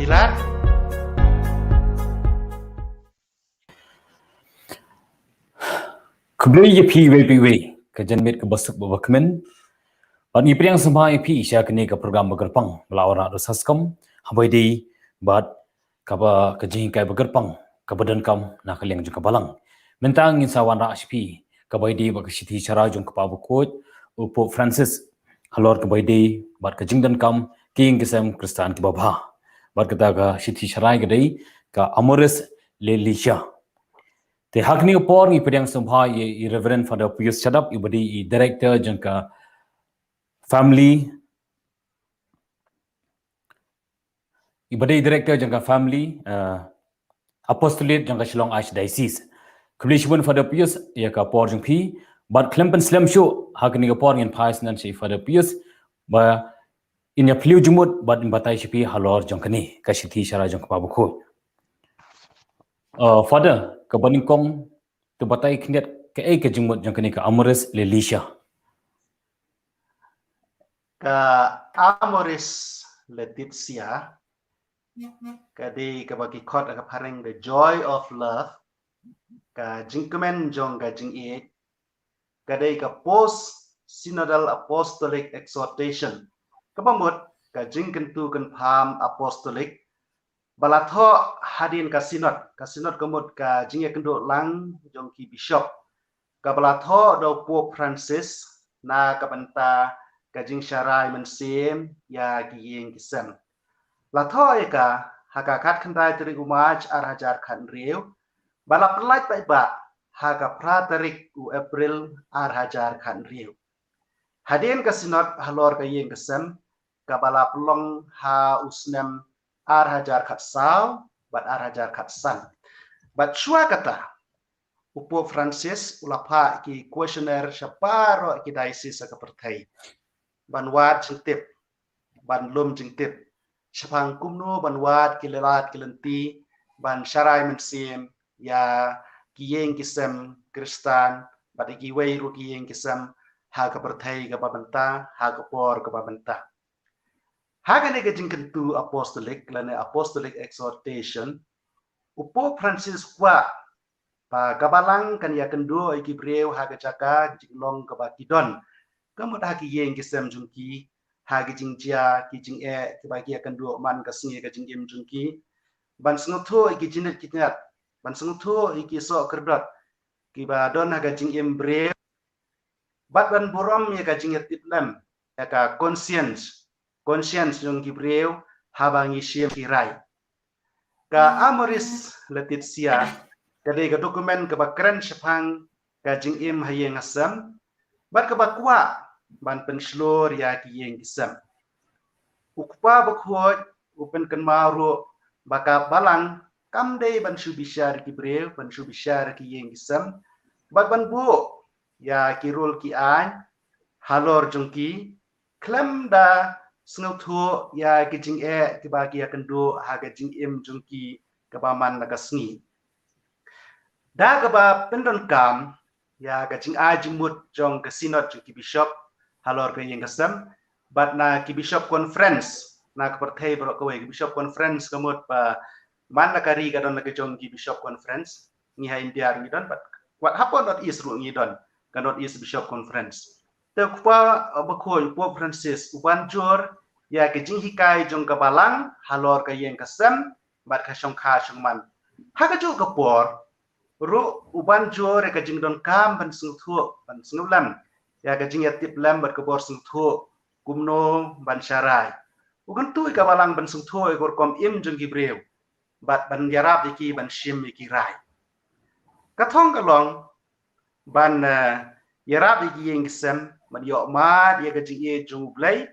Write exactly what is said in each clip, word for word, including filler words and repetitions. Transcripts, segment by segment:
Khublei ïa phi iwei pa iwei, ka janmiet kaba suk bad ba kmen. Bad ngi pdiang sngewbha ïa phi sha kane ka program ba kyrpang, ba la wanrah da u Saskom, haba ïadei bad kaba ka jinghikai ba kyrpang, kaba donkam na ka liang jong ka balang. Mynta ngin sa wanrah sha phi, kaba ïadei bad ka shithi sharai jong u Kpa Bakhuid, u Pope Francis, halor kaba ïadei bad ka jingdonkam ki ïing ki sem Khristan kiba bha. Bad kata ka shithi sharai ka dei ka Amoris Laetitia. Te ha kane ka por ngi pdiang sngewbha ïa i Reverend Father Pius Shadap, iba dei i Director jong ka Family, iba dei Director jong ka Family, uh, Apostolate jong ka Shillong Archdiocese. Khublei shibun Father Pius ïa ka por jong phi, bad khlem pynslem shuh, ha kane ka por ngin phai sngewbha sha i Father Pius, ba in ïa phylliew jingmut bad in batai sha phi halor jong kane ka shithi sharai jong u Kpa Bakhuid. Uh, Father, kaba nyngkong, to batai khyndiat kaei ka jingmut jong kane ka Amoris Laetitia. Ka Amoris Laetitia ka dei kaba ki khot ha ka phareng the joy of love, ka jingkmen jong ka jingïeit, ka dei ka post synodal apostolic exhortation, kaba mut ka jingkyntu kynpham apostolic, ba la thoh hadien ka synod, ka synod ka mut ka jingïakynduh lang jong ki bishop, kaba la thoh da u Pope Francis na ka bynta ka jingsharai mynsiem ïa ki ïing ki sem. La thoh ïa ka ha ka khatkhyndai tarik u March ar hajar khathynriew, bad la pynlait paidbah ha ka phra tarik u April ar hajar khathynriew. Hadien ka synod halor ka ïing ka sem, kaba la pynlong ha u snem ar hajar khatsaw bad ar hajar khatsan. Bad shuwa kata, u Pope Francis u la phah ki questionnaire sha baroh ki diocese ha ka pyrthei, ban wad jingtip, ban lum jingtip shaphang kumno ban wad ki lad ki lynti ban sharai mynsiem ïa ki ïing ki sem Khristan bad ïa kiwei ruh ki ïing ki sem ha ka pyrthei kaba mynta, ha ka por kaba mynta. Ha kane ka jingkyntu apostolic lane apostolic exhortation, u Pope Francis u kwah ba ka balang kan ïakynduh ïa ki briew ha ka jaka jinglong kaba ki don, ka mut ha ki ïing ki sem jong ki, ha ki jingjia ki jingeh kiba ki ïakynduh man ka sngi ha ka jingim jong ki, ban sngewthuh ïa ki jingit ki jingïat, ban sngewthuh ïa ki soh kyrdan kiba don ha ka jingim briew, bad ban burom ïa ka jingïatiplem, ïa ka conscience, conscience jong ki briew haba ngi shim ki rai. Ka Amoris Laetitia ka dei ka document kaba kren shaphang ka jingim ha ïing ha sem, bad kaba kwah ban pynshlur ïa ki ïing ki sem. U Kpa Bakhuid u pynkynmaw ruh ba ka balang kam dei ban shu bishar ïa ki briew, ban shu bishar ïa ki ïing ki sem, bad ban buh ïa ki rule ki aiñ halor jong ki, khlem da sngewthuh ïa ki jingeh kiba ki ïakynduh ha ka jingim jong ki kaba man la ka sngi. Da kaba pyndonkam ïa ka jingai jingmut jong ka synod jong ki bishop halor ka ïing ka sem, bad na ki bishop conference na ka pyrthei baroh kawei, ki bishop conference ka mut ba man la ka ri ka don la ka jong ki bishop conference, ngi ha India ruh ngi don, bad wat hapoh North East ruh ngi don ka North East Bishop Conference. Te u Kpa Bakhuid, Pope Francis u ban jur ïa ka jinghikai jong ka balang halor ka ïing ka sem bad ka shongkha shongman. Ha kajuh ka por ruh u ban jur ïa ka jingdonkam ban sngewthuh, ban sngewlem ïa ka jingïatiplem bad ka bor sngewthuh kumno ban sharai. U kyntu ïa ka balang ban sngewthuh ïa ka rukom im jong ki briew bad ban ïarap ïa ki ban shim ïa ki rai. Ka thong ka long ban, eh, ïarap ïa ki ïing ki sem, ban ïoh mad ïa ka jingïeit jong U Blei,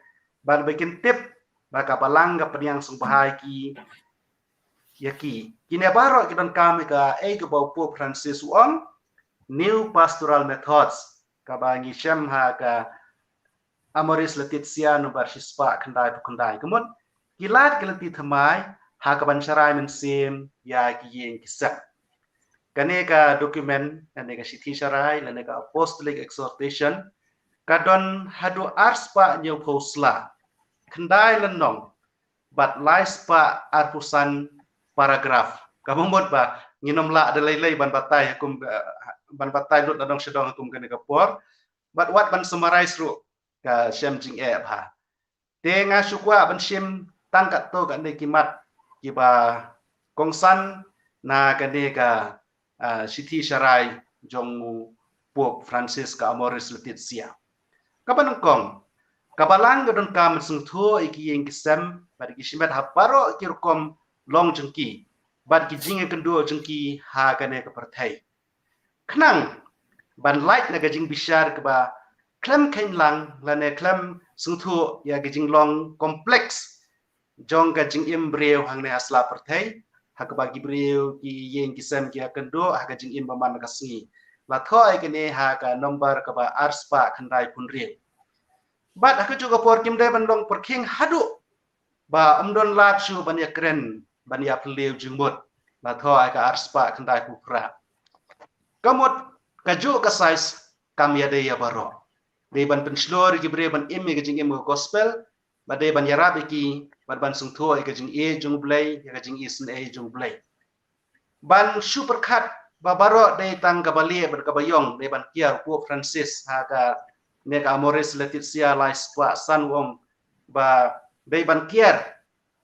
bad ba kin tip ba ka balang ka pdiang sngewbha ïa ki, ïa ki. Kine baroh ki donkam ïa kaei kaba u Pope Francis u ong, New Pastoral Methods, kaba ngi shem ha ka Amoris Laetitia number shispah khyndaiphew khyndai. Ka mut ki lad ki lynti thymmai ha kaban sharai mynsiem ïa ki ïing ki sem. Kane ka document, kane ka shithi sharai, lane ka Apostolic Exhortation, ka don haduh arspah hynñiewphew sla, khyndai lynnong, bad lai spah arphew san paragraph. Kaba mut ba ngin ym lah da lei lei ban batai ha kum, eh, ban batai lut na dong sha dong ha kum kane ka por. Bad wat ban summarize ruh ka shem jingeh bha. Te nga shu kwah ban shim tang katto katne ki mat kiba kongsan na kane ka, ah, shithi sharai jong u Pope Francis ka Amoris Laetitia. Kaba nyngkong, ka Balang ka donkam ban sngewthuh ïa ki ïing ki sem bad ki shimet ha baroh ki rukom long jong ki bad ki jingïakynduh jong ki ha kane ka pyrthei. Khnang ban lait na ka jingbishar kaba khlem kheiñ lang lane khlem sngewthuh ïa ka jinglong complex jong ka jingim briew hangne ha sla pyrthei, ha kaba ki briew ki ïing ki sem ki ïakynduh ha ka jingim ba man ka sngi. La thoh ïa kane ha ka nombar kaba ar spah khyndai phew hynriew. Bad ha kajuh ka por kim dei ban long pyrkhing haduh ba ym don lad shuh ban ïakren ban ïaphylliew jingmut. La thoh ïa ka ar spah khyndai phew phra. Ka mut kajuh ka size kam ïadei ïa baroh. Dei ban pynshlur ïa ki briew ban im ïa ka jingim ka gospel, bad dei ban ïarap ïa ki bad ban sngewthuh ïa ka jingïeit jong U Blei, ïa ka jingisynei jong U Blei. Ban shu pyrkhat ba baroh dei tang kaba lieh bad kaba ïong, dei ban kiar. U Pope Francis ha kane ka Amoris Laetitia lai spah san u ong ba dei ban kiar,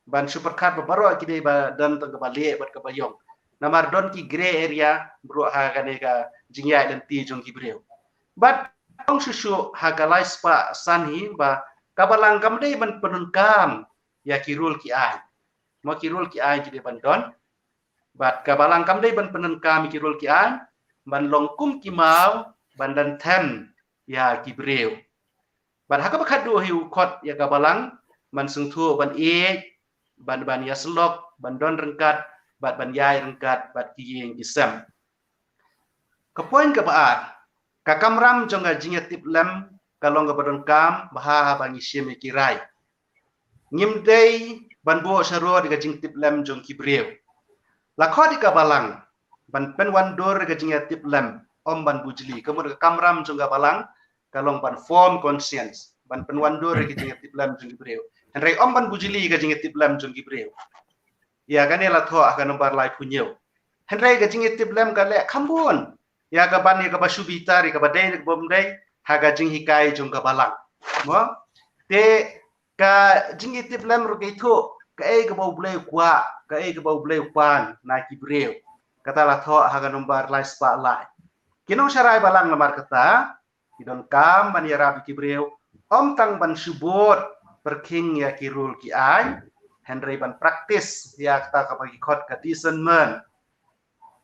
ban shu pyrkhat ba baroh ki dei ba don tang kaba lieh bad kaba ïong. Namar don ki grey area baroh ha kane ka jingïaid lynti jong ki briew. Bad ong shuh shuh ha ka lai spah san hi ba ka Balang kam dei ban pyndonkam ïa ki rul ki aiñ. Mo, ki rul ki aiñ ki dei ban don. Bad ka Balang kam dei ban pyndonkam ïa ki rul ki aiñ ban long kum ki maw ban don them ïa ki briew. Bad ha kaba khatduh hi u khot ïa ka Balang ban sngewthuh ban ïeit, ban, ban ïasyllok, ban don ryngkat bad ban ïaid ryngkat bad ki ïing ki sem. Ka point kaba ar, ka kamram jong ka jingïatip lem ka long kaba donkam bha haba ngi shim ïa ki rai. Ngim dei ban buh sharud ïa ka jingtip lem jong ki briew. La khot ïa ka Balang ban pynwandur ïa ka jingïatip lem, ym ban bujli. Ka mut ka kamram jong ka Balang ka long ban form conscience, ban pynwandur ïa ka jingïatip lem jong ki briew. Hynrei ym ban bujli ïa ka jingïatip lem jong ki briew. Ïa kane la thoh ha ka nombar lai phew hynñiew. Hynrei ka jingïatip lem ka leh kham bun ïa ka ban ïa kaba shu bitar, ïa kaba dei ne kaba ym dei, ha ka jinghikai jong ka Balang. Mo? Te ka jingïatip lem ruh ka ithuh kaei kaba U Blei u kwah, kaei kaba U Blei u pan na ki briew. Kata la thoh ha ka nombar lai spah lai. Ki nongsharai Balang namar kata ki donkam ban ïarap ïa ki briew, ym tang ban shu bud pyrkhing ïa ki rul ki aiñ, hynrei ban practice ïa kata kaba ki khot ka discernment.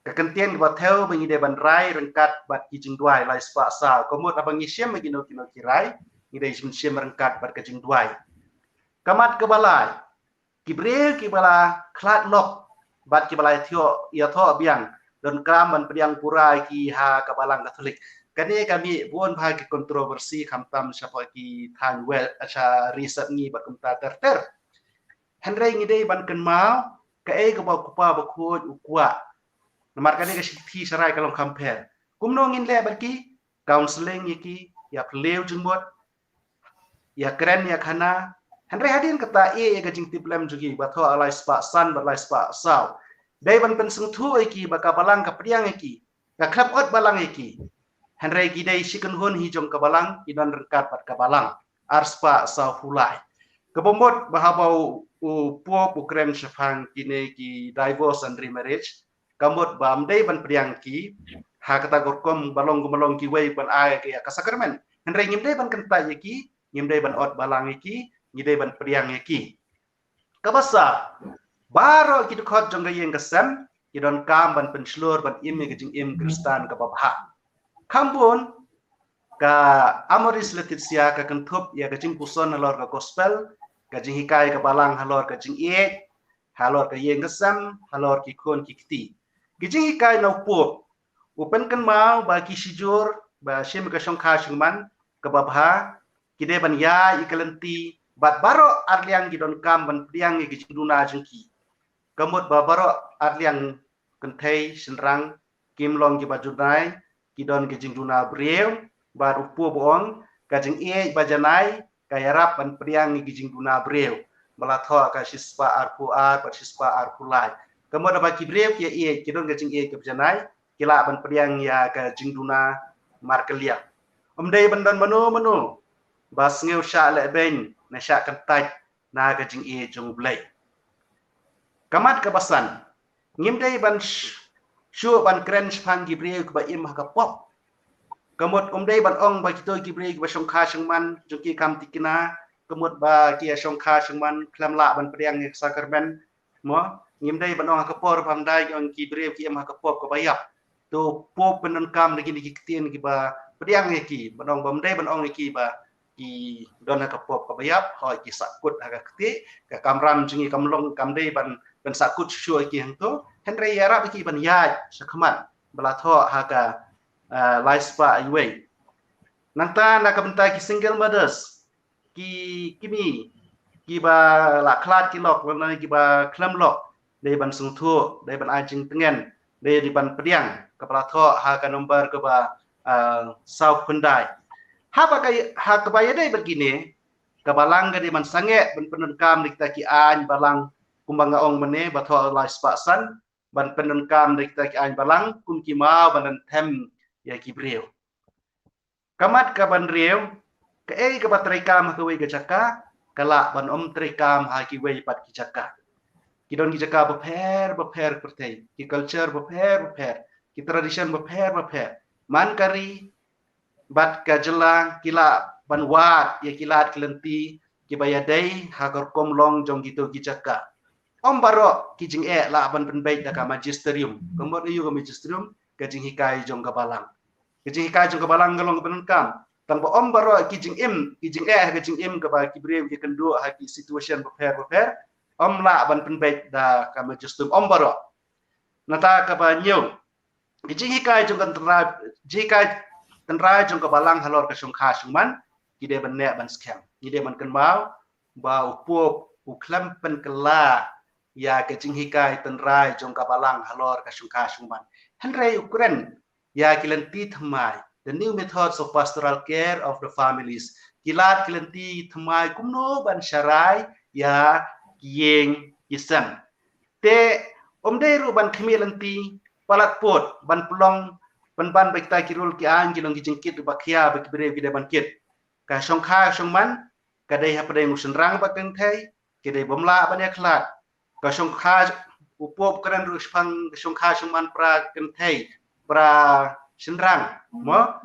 Ka kyntien kaba thew ba ngi dei ban rai ryngkat bad ki jingduwai, lai spah saw. Ka mut haba ngi shim ïa kino kino ki rai, ngi dei ban shim ryngkat bad ka jingduwai. Ka mat kaba lai, ki briew kiba la khlad lok bad kiba la ïathoh, ïathoh biang, donkam ban pdiang pura ïa ki ha ka Balang Katholik. Kane ka mih bun bha ki controversy, khamtam shapoh ki thaiñ Wales, sha ri sepngi bad kumta ter ter. Hynrei ngi dei ban kynmaw kaei kaba u Kpa Bakhuid u kwah. Namar kane ka shithi sharai ka long kham pher. Kumno ngin leh bad ki? Counselling ïa ki, ïaphylliew jingmut, ïakren ïakhana. Hynrei hadien kata, ïa ka jingtip lem jong ki, ba thoh ha lai spah san bad lai spah saw, dei ban pynsngewthuh ïa ki ba ka Balang ka pdiang ïa ki, ka khlem ot Balang ïa ki. Hynrei ki dei shi kynhun hi jong ka Balang, ki don ryngkat bad ka Balang. Ar spah saw phew lai. Kaba mut ba haba u, u Pope u kren shaphang kine ki divorce and remarriage, ka mut ba ym dei ban pdiang ki ha kata ka rukom ba long kumba long kiwei ban ai ïa ka sakramen. Hynrei ngim dei ban kyntait ïa ki, ngim dei ban ot Balang ïa ki, ngi dei ban pdiang ïa ki. Kaba saw, baroh ki dkhot jong ka ïing ka sem ki donkam ban pynshlur ban im ïa ka jingim Khristan kaba bha. Kham bun ka Amoris Laetitia ka kynthup ïa ka jingpuson halor ka gospel, ka jinghikai ka Balang halor ka jingïeit, halor ka ïing ka sem, halor ki khun ki kti. Ki jinghikai na u Pope, u pynkynmaw ba ki shijur ba shim ka shongkha shongman kaba bha, ki dei ban ïaid ïa ka lynti, bad baroh arliang ki donkam ban pdiang ïa ka jingduna jong ki. Ka mut ba baroh arliang, kynthei shynrang, kim long kiba junai, ki don ka jingduna briew. Bad u Pope u ong, ka jingïeit ba janai ka ïarap ban pdiang ïa ka jingduna briew. ba la thoh ka shispah arphew ar bad shispah arphew lai. Ka mut ba ki briew ki ïeit, ki don ka jingïeit kaba janai, ki lah ban pdiang ïa ka jingduna markylliang. Ym dei ban don mano mano ba sngew shah lehbeiñ ne shah kyntait na ka jingïeit jong U Blei. Ka mat kaba san, ngim dei ban sh- shuh ban kren shaphang ki briew kiba im ha ka pop. Ka mut ym dei ban ong ba kito ki briew kiba shongkha shongman jong ki kam tikna, ka mut ba ki ïa shongkha shongman khlem lah ban pdiang ïa ka sakramen. Mo, ngim dei ban ong ha ka por ba ym dei ong ki briew ki im ha ka pop kaba ïap. To pop pyndonkam na kine ki ktien kiba pdiang ïa ki, ban ong ba ym dei ban ong ïa ki ba ki don ha ka pop kaba ïap, hooid ki sahkut ha ka kti, ka kamram jong ngi kam long, kam dei ban, ban sahkut shuh ïa ki hangto, hynrei ïarap ïa ki ban ïaid shakhmat ba la thoh ha ka, ah, lai spah iwei. Nangta na ka bynta ki single mothers, ki kmie kiba la khlad ki lok lane kiba khlem lok, dei ban sngewthuh, dei ban ai jingtngen, dei, dei ban pdiang kaba la thoh ha ka number kaba, ah, saw khyndai. Haba ka, ha kaba ïadei bad kine, ka balang ka dei ban sangeh ban pyndonkam ïa kita ki aiñ balang kumba nga ong mynne ba thoh lai spah san, ban pyndonkam ïa kita ki aiñ balang kum ki maw ban them ïa ki briew. Ka mat kaba hynriew, kaei kaba treikam ha kawei ka jaka ka lah ban ym treikam ha kiwei pat ki jaka. Ki don ki jaka bapher bapher pyrthei, ki culture bapher bapher, ki tradition bapher bapher. Man ka ri bad ka jylla ki lah ban wad ïa ki lad ki lynti kiba ïadei ha ka rukom long jong kito ki jaka. Ym baroh ki jingeh lah ban pynbeit da ka magisterium. Ka mut aïu ka magisterium? Ka jinghikai jong ka balang. Ka jinghikai jong ka balang ka long kaba donkam. Tang ba ym baroh ki jingim, ki jingeh ha ka jingim kaba ki briew ki kynduh ha ki situation bapher bapher, ym lah ban pynbeit da ka magisterium, ym baroh. Nangta kaba hynñiew, ki jinghikai jong ka tynrai, jinghikai tynrai jong ka balang halor ka shongkha shongman, ki dei ban neh ban skhem. Ngi dei ban kynmaw ba u pop u khlem pynkylla ïa ka jinghikai tynrai jong ka balang halor ka shongkha shongman. Hynrei u kren ïa ki lynti thymmai, the new methods of pastoral care of the families. Ki lad ki lynti thymmai kumno ban sharai ïa ki ïing ki sem. Te ym dei ruh ban khmih lynti palat pud ban pynlong, pynban ba kita ki rul ki aiñ ki long ki jingkit ba khia ba ki briew ki dei ban kit. Ka shongkha shongman ka dei hapdeng u shynrang bad kynthei, ki dei bym lah ban ïakhlad. Ka shongkha, u pop kren ruh shaphang ka shongkha shongman para kynthei, para shynrang, mo?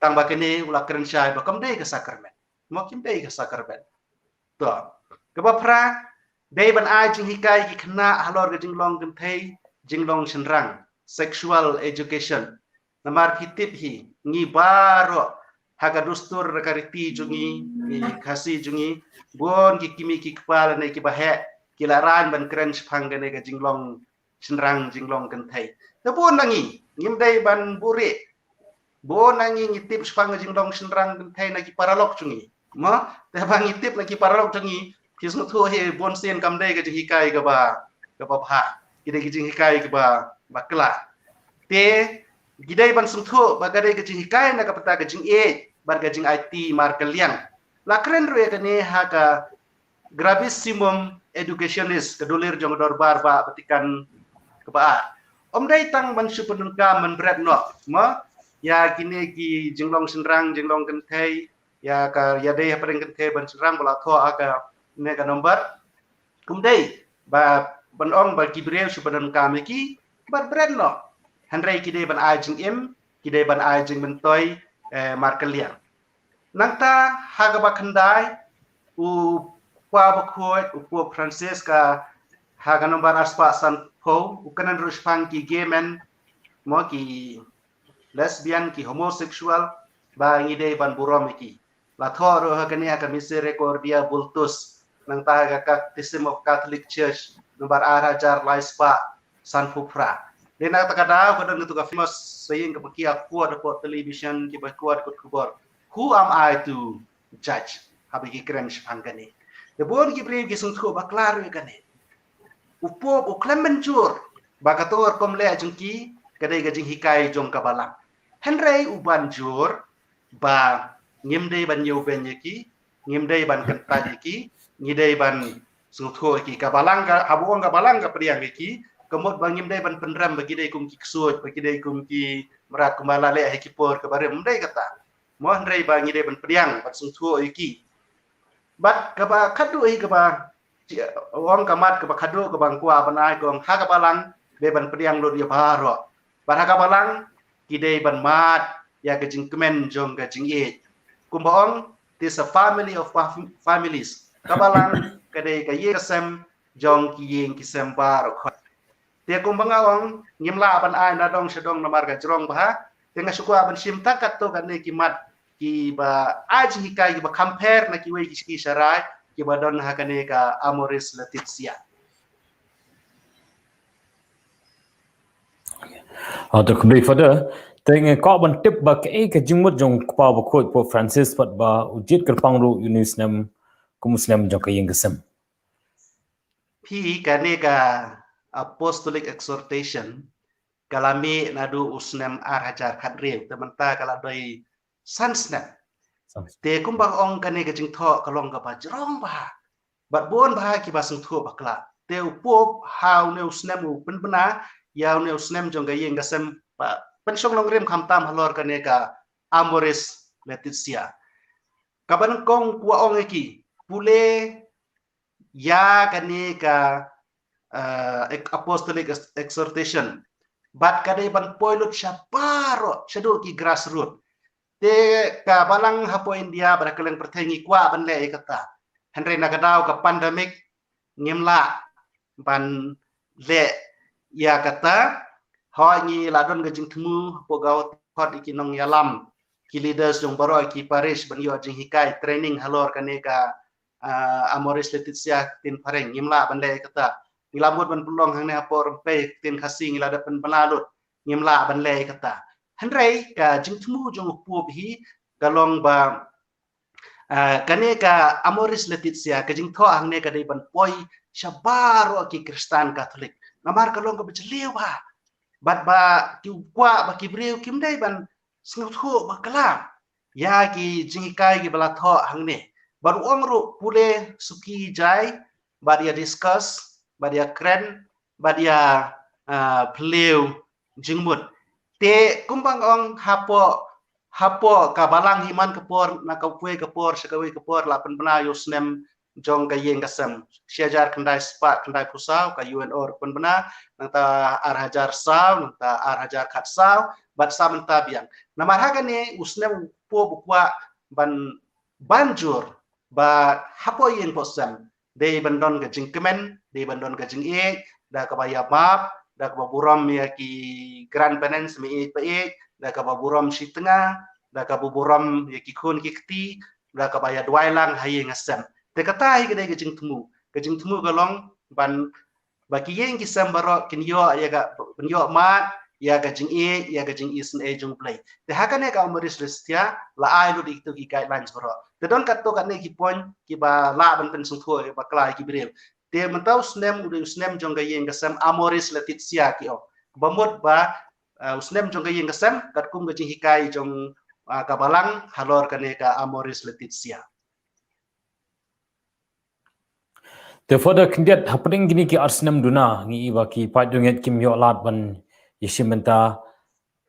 Tang ba kane u la kren shai ba kam dei ka sakramen. Mo, kim dei ka sakramen. To, kaba phra, dei ban ai jinghikai ki khynnah halor ka jinglong kynthei, jinglong shynrang, sexual education. Namar phi tip hi, ngi baroh ha ka dustur ka riti jong ngi, ki Khasi jong ngi, bun ki kmie ki kpa lane kiba heh ki la rang ban kren shaphang kane ka jinglong shynrang jinglong kynthei. Te bun na ngi, ngim dei ban buhrieh. Bun na ngi ngi tip shaphang ka jinglong shynrang kynthei na ki paralok jong ngi. Mo, te ba ngi tip na ki paralok jong ngi, phi sngewthuh hi bun sien kam dei ka jinghikai kaba, kaba bha. Ki dei ka jinghikai kaba, bakla. Te ki dei ban sngewthuh ba ka dei ka jinghikai na ka bynta ka jingïeit bad ka jingaiti markylliang. La kren ruh ïa kane ha ka Gravissimum Educationis, ka dulir jong ka dorbar ba Vatican kaba ar. Ym dei tang ban shu pyndonkam ban bret noh, mo, ïa kine ki jinglong shynrang jinglong kynthei, ïa ka ïadei hapdeng kynthei bad shynrang ba la thoh ha kane ka number. Ym dei ba ban ong ba ki briew shu pyndonkam ïa ki bad bret noh. Hynrei ki dei ban ai jingim, ki dei ban ai jingmyntoi, eh, markylliang. Nangta ha kaba khyndai, u Kpa Bakhuid, u Pope Francis, ka ha ka number arspah sanphew, u kren ruh shaphang ki gay men, mo, ki lesbian, ki homosexual, ba ngi dei ban burom ïa ki. La thoh ruh ha kane ha ka Misericordia Vultus, nangta ha ka Catechism of Catholic Church, number ar hajar lai spah sanphew phra. Dei na kata ka daw ka don katu ka famous saying kaba ki ïa quote hapoh television, kiba quote ha ki khubor. Who am I to judge? Haba ki kren shaphang kane. Te bun ki briew ki sngewthuh bakla ruh ïa kane. U Pope u khlem mynjur ba kato ka rukom leh jong ki ka dei ka jinghikai jong ka balang. Hynrei u ban jur ba ngim dei ban ïewbeiñ ïa ki, ngim dei ban kyntait ïa ki, ngi dei ban sngewthuh ïa ki. Ka balang ka, haba ong ka balang ka pdiang ïa ki, ka mut ba ngim dei ban pynrem ba ki dei kum ki ksuid, ba ki dei kum ki mrad, kumba la leh ha ki por kaba rim, ym dei kata. Mo, hynrei ba ngi dei ban pdiang, ban sngewthuh ïa ki. Bad kaba khadduh hi kaba, ong ka mat kaba khadduh kaba nga kwah ban ai, ka ong ha ka balang dei ban pdiang lut ïa baroh. Bad ha ka balang ki dei ban mad ïa ka jingkmen jong ka jingïeit. Kumba ong, it is a family of fam-, families. Ka balang ka dei ka ïing ka sem jong ki ïing ki sem baroh khoit. Te kumba nga ong, ngim lah ban ai na dong sha dong namar ka jrong bha. Te nga shu kwah ban shim tang katto katne ki mat kiba ai jinghikai kiba kham pher na kiwei ki, ki sharai kiba don ha kane ka Amoris Laetitia. Ah, to khublei Father, te nga kwah ban tip ba kaei ka jingmut jong u Kpa Bakhuid Pope Francis bad ba u jied kyrpang ruh ïa une u snem kum u snem jong ka ïing ka sem. Phi, kane ka Apostolic Exhortation ka la mih naduh u snem ar hajar khathynriew, te mynta ka la dei san snem. Te kumba ong, kane ka jingthoh ka long kaba jrong bha. Bad bun bha kiba sngewthuh bakla. Te u Pope ha une u snem u pynbna ïa une u snem jong ka ïing ka sem, ba pynshong nongrim khamtam halor kane ka Amoris Laetitia. Kaba nyngkong, u kwah ong ïa ki, pule ïa kane ka, eh, ek-, Apostolic ex-, Exhortation. Bad ka dei ban poi lut sha baroh, shaduh ki grassroot. Te ka balang hapoh India bad ha kylleng pyrthei ngi kwah ban leh ïa kata. Hynrei na ka daw ka pandemic ngim lah ban leh ïa kata. Hooid, ngi la don ka jingthmu hapoh Gaot Kot ïa ki nongïalam, ki leaders jong baroh ki parish ban ïoh jinghikai, training halor kane ka, ah, Amoris Laetitia ktien phareng. Ngim lah ban leh ïa kata. Ngi la mut ban pynlong hangne hapoh Rympei ktien Khasi, ngi la dep pynbna lut. Ngim lah ban leh ïa kata. Hynrei ka jingthmu jong u Pope hi ka long ba, ah, kane ka Amoris Laetitia, ka jingthoh hangne ka dei ban poi sha baroh ki Khristan Katholik. Namar ka long kaba jylliew bha. Bad ba ki kwah ba ki briew kim dei ban sngewthuh bakla ïa ki jinghikai kiba la thoh hangne. Bad u ong ruh, pule suki jai bad ïa discuss bad ïa kren bad ïa, ah, phylliew jingmut. Te kumba nga ong, hapoh, hapoh ka balang hi man ka por, na kawei ka por sha kawei ka por la pynbna ïa u snem jong ka ïing ka sem. Shi hajar khyndai spah khyndaiphew saw ka U N O ruh pynbna, nangta ar hajar saw, nangta ar hajar khatsaw, bad sa mynta biang. Namar ha kane u snem u Pope u kwah ban, ban jur ba hapoh ïing poh sem dei ban don ka jingkmen, dei ban don ka jingïeit, da kaba ïa map, da kaba burom ïa ki grand penance, meieit baieit, da kaba burom shitnga, da kaba burom ïa ki khun ki kti, da kaba ïa duwai lang ha ïing ha sem. Te kata hi ka dei ka jingthmu. Ka jingthmu ka long ban, ba ki ïing ki sem baroh kin ïoh ïa ka, ban ïoh mad ïa ka jingïeit, ïa ka jingisynei jong U Blei. Te ha kane ka Amoris Laetitia la ai lut ïa kito ki guidelines baroh. Te don katto katne ki point kiba lah ban pynsngewthuh bakla ïa ki briew. Te mynta u snem u dei u snem jong ka ïing ka sem, Amoris Laetitia ki ong. Ba mut ba, ah, u snem jong ka ïing ka sem katkum ka jinghikai jong, ah, ka balang halor kane ka Amoris Laetitia. Te Father, khyndiat hapdeng kine ki ar snem duna, ngi i ba ki paid riewngeit kim ïoh lad ban ïashim bynta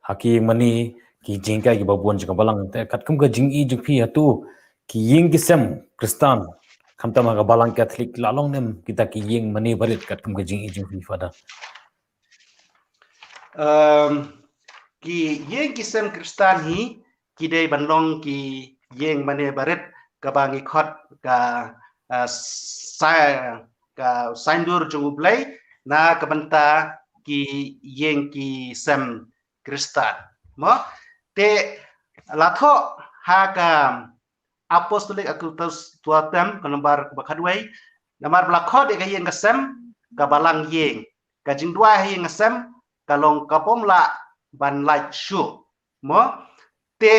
ha ki ïing mane, ki jinghikai kiba bun jong ka balang. Te katkum ka jingïohi jong phi, hato ki ïing ki sem Khristan khamtam ha ka balang Katholik la long ne em kita ki ïing mane barit, katkum ka jingïohi jong phi, Father? Em, ki ïing ki sem Khristan hi ki dei ban long ki ïing mane barit, kaba ngi khot ka, eh, sa-, ka saindur jong U Blei na ka bynta ki ïing ki sem Khristan. Mo, te la thoh ha ka Apostolic Exhortatem ka nombar ba khatwei, namar ba la khot ïa ka ïing ka sem ka balang ïing, ka jingduwai ha ïing ka sem ka long kabym lah ban lait shuh. Mo, te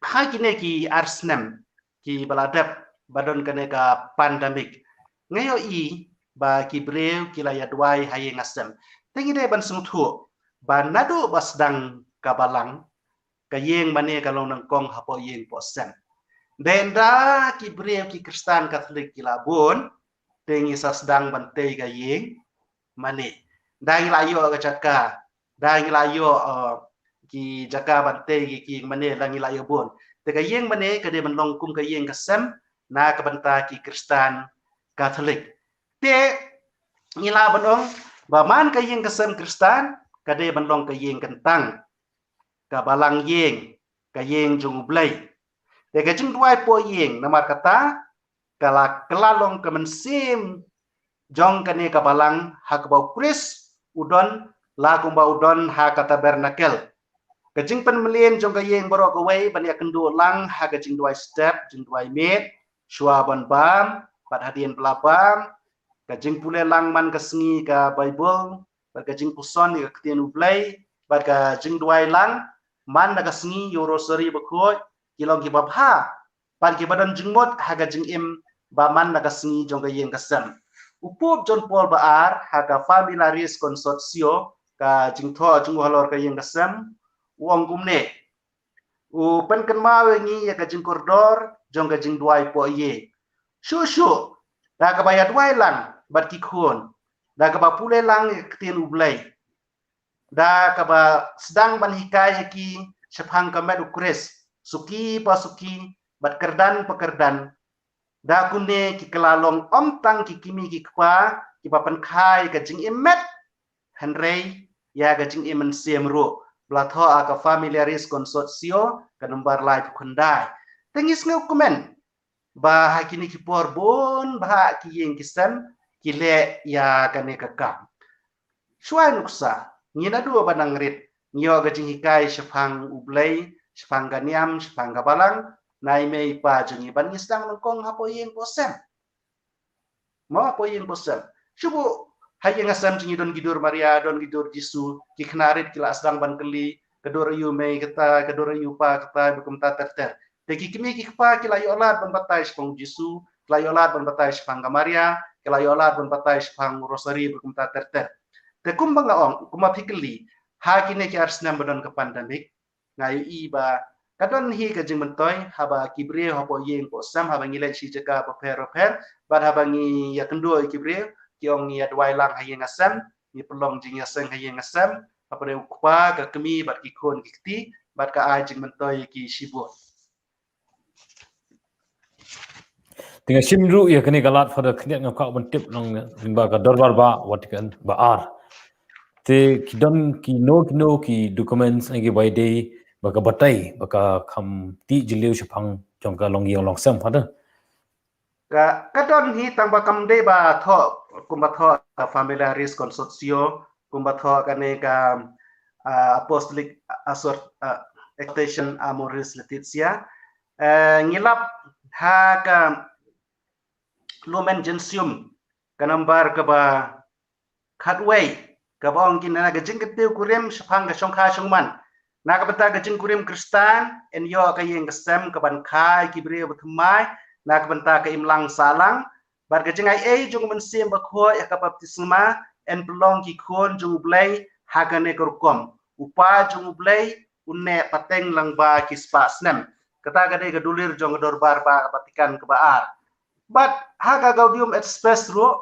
ha kine ki ar snem kiba la dep ba don kane ka pandemic, nga ïohi ba ki briew ki la ïa duwai ha ïing ha sem. Te ngi dei ban sngewthuh ba naduh ba sdang ka balang, ka ïing mane ka long nyngkong hapoh ïing poh sem. Dei nda ki briew ki Khristan Katholik ki la bun, te ngi sa sdang ban tei ka ïing mane. Da ngi la ïoh ka jaka, da ngi la ïoh, uh, ki jaka ban tei ki, ki ïing mane, da ngi la ïoh bun. Te ka ïing mane ka dei ban long kum ka ïing ka sem na ka bynta ki Khristan Katholik. Te ngi lah ban ong ba man ka ïing ka sem Khristan ka dei ban long ka ïing kyntang, ka balang ïing, ka ïing jong U Blei. Te ka jingduwai poh ïing namar kata ka la kylla long ka mynsiem jong kane ka balang ha kaba U Khrist u don, la kumba u don ha ka tabernakel. Ka jingpynmlien jong ka ïing baroh kawei ban ïakynduh lang ha ka jingduwai step, jingduwai miet, shuwa ban bam bad hadien ba la bam, ka jingpule lang man ka sngi ka Baibl bad ka jingpuson ïa ka Ktien U Blei bad ka jingduwai lang man la ka sngi ïa u Rosary bakhuid, ki long kiba bha. Bad kiba don jingmut ha ka jingim ba man la ka sngi jong ka ïing ka sem. U Pope John Paul ba ar ha ka Familiaris Consortio, ka jingthoh jong u halor ka ïing ka sem, u ong kumne: U pynkynmaw ïa ngi ïa ka jingkordor jong ka jingduwai poh ïing. Shuh shuh da kaba ïaduwai lang bad ki khun, da kaba pule lang ïa ka Ktien U Blei, da kaba sdang ban hikai ïa ki shaphang ka met U Khrist suki pa suki bad kyrdan pa kyrdan. Da kumne ki kylla long ym tang ki kmie ki kpa kiba pynkha ïa ka jingim met, hynrei ïa ka jingim mynsiem ruh. Ba la thoh ha ka Familiaris Consortio ka nombar laiphew khyndai. Te ngi sngewkmen ba ha kine ki por bun bha ki ïing ki sem ki leh ïa kane ka kam. Shuwa nuksa, ngi naduh ba nang rit ngi ïoh ka jinghikai shaphang U Blei, shaphang ka niam, shaphang ka balang, na i mei i pa jong ngi, ban ngi sdang nyngkong hapoh ïing poh sem. Mo, hapoh ïing poh sem. Shu buh ha ïing ha sem jong ngi don ki dur Maria, don ki dur Jisu, ki khynnah rit ki la sdang ban kylli, ka dur aïu mei kata, ka dur aïu pa kata, bad kumta ter ter. Te ki kmie ki kpa ki la ïoh lad ban batai shaphang U Jisu, ki la ïoh lad ban batai shaphang ka Maria, ki la ïoh lad ban batai shaphang u Rosary bad kumta ter ter. Te kumba nga ong, kumba phi kylli, ha kine ki ar snem ba don ka pandemic, nga ïohi ba ka don hi ka jingmyntoi haba ki briew hapoh ïing poh sem, haba ngi leit sha jaka bapher bapher bad haba ngi ïakynduh ïa ki briew, ki ong ngi ïaduwai lang ha ïing ha sem, ngi pynlong jingïaseng ha ïing ha sem, hapdeng u kpa, ka kmie bad ki khun ki kti, bad ka ai jingmyntoi ïa ki shibun. Te nga shim ruh ïa kane ka lad, Father, khyndiat nga kwah ban tip lang lyngba ka Dorbar Bah Vatican ba ar. Te ki don kino kino ki documents ne kiba ïadei bad ka batai ba ka kham tih jylliew shaphang jong ka longïing longsem, Father? Ka, ka don hi, tang ba kam dei ba thoh kumba thoh ka Familiaris Consortio, kumba thoh kane ka, ah, Apostolic Assort-, ah, Exhortation Amoris Laetitia. Eh, ngi lap ha ka Lumen Gentium ka nombar kaba khatwei, kaba ong kumne: Na ka jingkyntiew kurim shaphang ka shongkha shongman, na ka bynta ka jingkurim Khristan, yn ïoh ka ïing ka sem kaban kha ïa ki briew bathymmai na ka bynta ka imlang sahlang, bad ka jingai ei jong u Mynsiem Bakhuid ha ka baptisma yn pynlong ki khun jong U Blei ha kane ka rukom: U Pa jong U Blei un neh pateng lyngba ki spah snem. Kata ka dei ka dulir jong ka Dorbar Bah Vatican kaba ar. Bad ha ka Gaudium et Spes ruh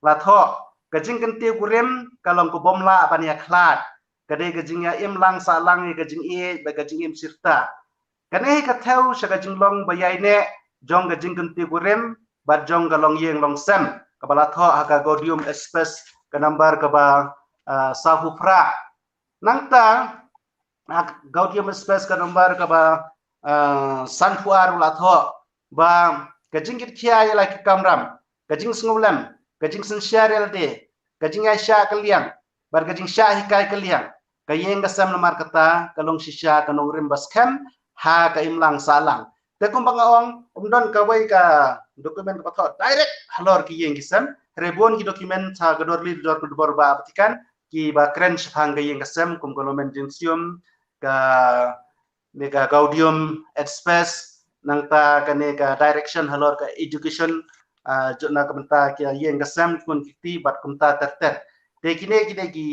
la thoh, ka jingkyntiew kurim ka long ka bym lah ban ïakhlad, ka dei ka jingïaimlang sahlang ïa ka jingïeit bad ka jingim shirta. Kane hi ka thew sha ka jinglong ba ïaineh jong ka jingkyntiew kurim bad jong ka longïing longsem, kaba la thoh ha ka Gaudium et Spes ka nombar kaba, ah, sawphew phra. Nangta ha ka Gaudium et Spes ka nombar kaba, ah, sanphew ar la thoh ba ka jingkitkhia ïa la ki kamram, ka jingsngewlem, ka jingsynshar ïalade, ka jingïaishah kylliang bad ka jingshah hikai kylliang, ka ïing ka sem namar kata ka long shisha ka nongrim ba skhem ha ka imlang sahlang. Te kumba nga ong, ym don kawei ka document kaba thoh direct halor ki ïing ki sem. Hynrei bun ki document ha ka dorli dor ka Dorbar Bah Vatican kiba kren shaphang ka ïing ka sem, kum ka Lumen Gentium, kane ka Gaudium et Spes, nangta kane ka direction halor ka education, ah, jong, na ka bynta ki ïing ka sem, ki khun ki kti bad kumta ter ter. Te kine ki dei ki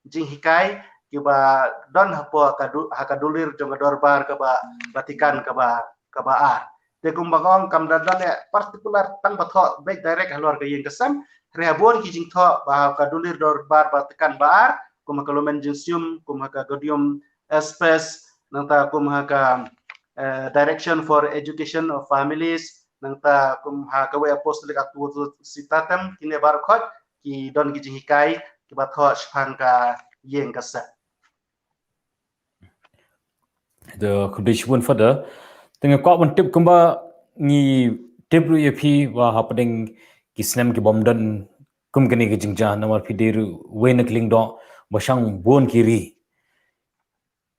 jinghikai kiba don hapoh ka du-, ha ka dulir jong ka Dorbar kaba Vatican kaba, kaba ar. Te kumba nga ong kam da don eh particular tang ba thoh beit direct halor ka ïing ka sem. Hynrei ha bun ki jingthoh ba ha ka dulir dorbar ba tkan ba ar, kum ha ka Lumen Jingsium, kum ha ka Gaudium et Spes, nangta kum ha ka eh, Direction for Education of Families, nangta kum ha kawei Apostolic Advertitatem, kine baroh khoit ki don ki jinghikai kiba thoh shaphang ka ïing ka sem. The condition further. Te nga kwah ban tip kumba ngi tip ruh ïa phi ba hapdeng ki snem ki bym don kum kane ka jingjia, namar phi dei ruh wei na ka liang doh ba shong bun ki ri.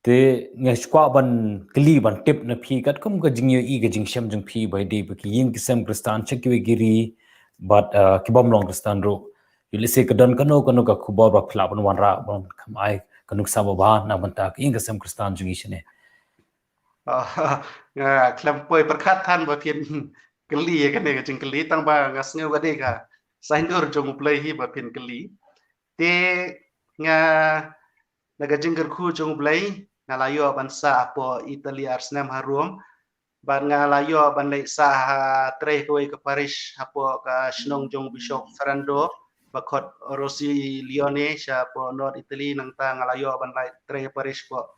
Te nga kwah ban kylli ban tip na phi katkum ka jingïohi ka jingshem jong phi ba dei ba ki ïing ki sem Khristan sha kiwei ki ri bad, uh, ki bym long Khristan ruh. Ïoh lehse ka don kano kano ka khubor ba phi lah ban wanrah ban kham ai ka nuksa ba bha na bynta ka ïing ka sem Khristan jong ngi shane. Oh, nga khlem poi pyrkhat than ba phin kylli ïa kane ka jingkylli, tang ba nga sngew ka dei ka saiñdur jong U Blei hi ba phin kylli. Te nga na ka jingkyrkhu jong U Blei nga la ïoh ban sah hapoh Italy ar snem harum. Bad nga la ïoh ban leit sah ha trei kawei ka parish hapoh ka shnong jong Bishop Ferrando, ba khot Rosillione, shapoh North Italy. Nangta nga la ïoh ban leit trei parish poh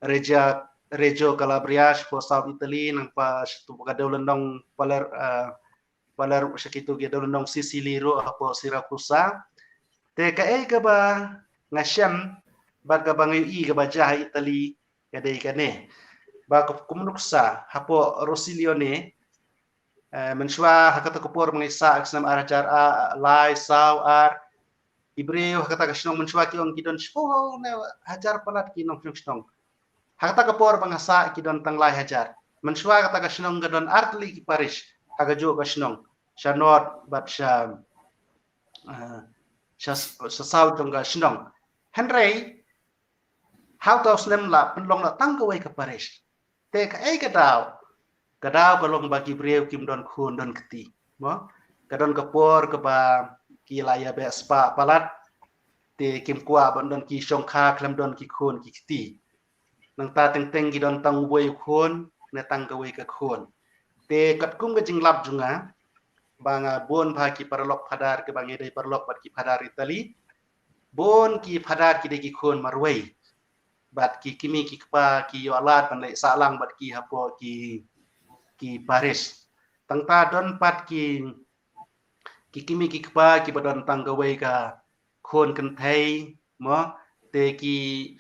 Regia, Reggio Calabria, shapoh South Italy, nangta shapoh ka dewlynnong Paler, eh, Paler, sha kitu ki dewlynnong Sicily ruh, hapoh Siracusa. Te kaei kaba nga shem bad kaba nga ïohi kaba jia ha Italy ka dei kane. Ba ka, kum nuksa hapoh Rosillione, eh, mynshuwa ha kata ka por ba nga sah ka snem ar hajar, ah, lai, saw, ar, ki briew ha kata ka shnong mynshuwa ki ong ki don shiphew ne hajar palat ki nongshong shnong. Ha kata ka por ba nga sah ki don tang lai hajar. Mynshuwa kata ka shnong ka don ar tylli ki parish ha kajuh ka shnong, sha north bad sha, eh, sha, sha south jong ka shnong. Hynrei ha uta u snem la pynlong la tang kawei ka parish. Te kaei ka daw? Ka daw ka long ba ki briew kim don khun don kti. Mo? Ka don ka por kaba ki la ïa beh spah palat. Te kim kwah ban don ki shongkha khlem don ki khun ki kti. Nangta teng teng ki don tang uwei u khun ne tang kawei ka khun. Te katkum ka jinglap jong nga, ba nga bun bha ki paralok phadar kiba ngi dei paralok bad ki phadar Italy. Bun ki phadar ki dei ki khun marwei. Bad ki kmie ki kpa ki ïoh lad ban leit sah lang bad ki hapoh ki, ki parish. Tangta don pat ki, ki kmie ki kpa kiba don tang kawei ka khun kynthei, mo, te ki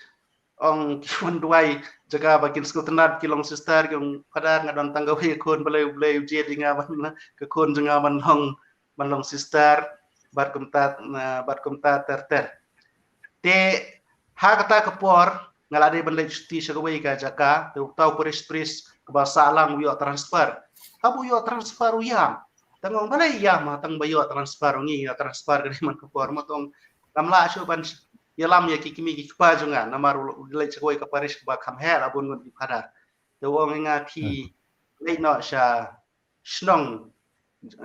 ong ki wan duwai jaka ba kin sngewtynnat ki long sister, ki ong, "Phadar, nga don tang kawei ka khun, balei, balei u jied ïa nga ban, ka khun jong nga ban long, ban long sister, bad kumta, na, bad kumta ter ter." Te ha kata ka por nga la dei ban leit shuti sha kawei ka jaka, te uta u parish priest kaba sah lang u ïoh transfer. Haba u ïoh transfer u ïam. Te nga ong, "Balei ïam, ha, tang ba ïoh transfer?" U ong, "Ïa transfer ka dei man ka por." Mo, te ong, "Ngam lah shuh ban ïalam ïa ki kmie ki kpa jong nga, namar u leit sha kawei ka parish kaba kham heh, la bun ngut ki phadar." Te u ong ïa nga, "Phi leit noh sha shnong